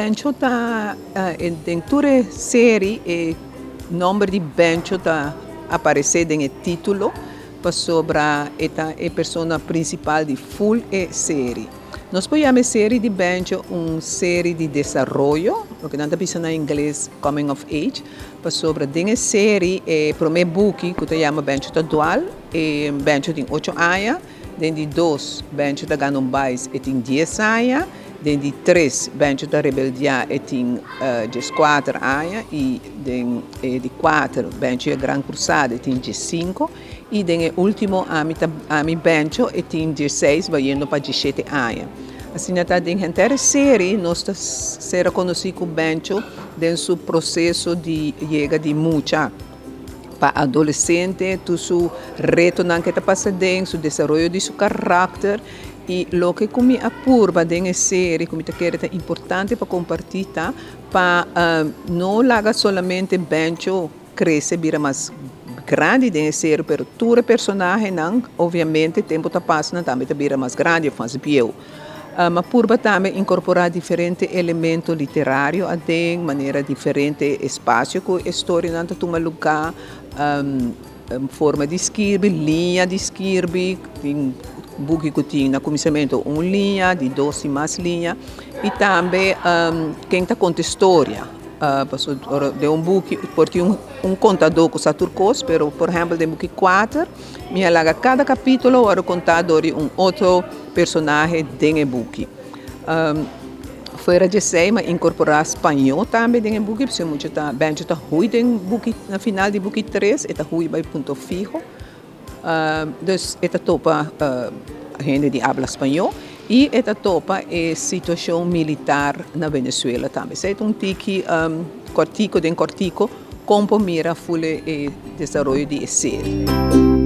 Bencho ta den tur e serie e nomber di Bencho ta aparece den e titulo pasobra e ta e persona principal di full e serie. Nos por yama e serie di Bencho un serie di desaroyo, loke nan ta bisa na ingles coming of age, pasobra den e serie e prome buki cu ta yama Bencho ta Dwal, e Bencho tin ocho aña. Den di dos, Bencho ta gana un bais, e tin dies aña. Den di tres, Bencho ta rebeldiá, e tin dieskuater aña. I den e di kuater, Bencho i e Gran Krusada, e tin diesinku. I den e último, Ami ta Ami Bencho, e tin diesseis bayendo pa dieshete aña. Asina ta den henter e seri nos ta sera konosí ku Bencho den su proseso di yega di mucha. Pa adolesente tur su retonan ke ta pasa den, su desaroyo di su karakter i loke ku mi a purba den e serie ku mi ta kere ta importante pa kompartí ta pa no laga solamente Bencho krese bira mas grandi den e serie pero tur e personahenan obviamente tempu ta pasa nan tambe ta bira mas grandi òf mas bieu. Ma purba tambe inkorporá diferente elemento literario aden, manera diferente espasio ku e storianan ta tuma lugá, forma di skirbi, liña di skirbi, tin buki ku tin na kuminsamentu un liña, di dos i mas liña, i tambe ken ta konta e storia. Pasobra ora den un buki por tin un kontadó ku sa tur kos, pero por ehèmpel den buki kuater, Mi a laga kada kapítulo wòrdu kontá dor di un otro personahe den e buki. Fuera di esei mi a inkorporá spañó tambe den e buki, pasobra mucha ta Bencho ta hui den buki na final di buki tres e ta hui bai Punto Fijo. Dus e ta topa hende di abla spañó i e ta topa e situashon militar na Venezuela tambe. Esei ta un tiki kòrtiku den kòrtiku. Kon por mira ful e desaroyo di e serie.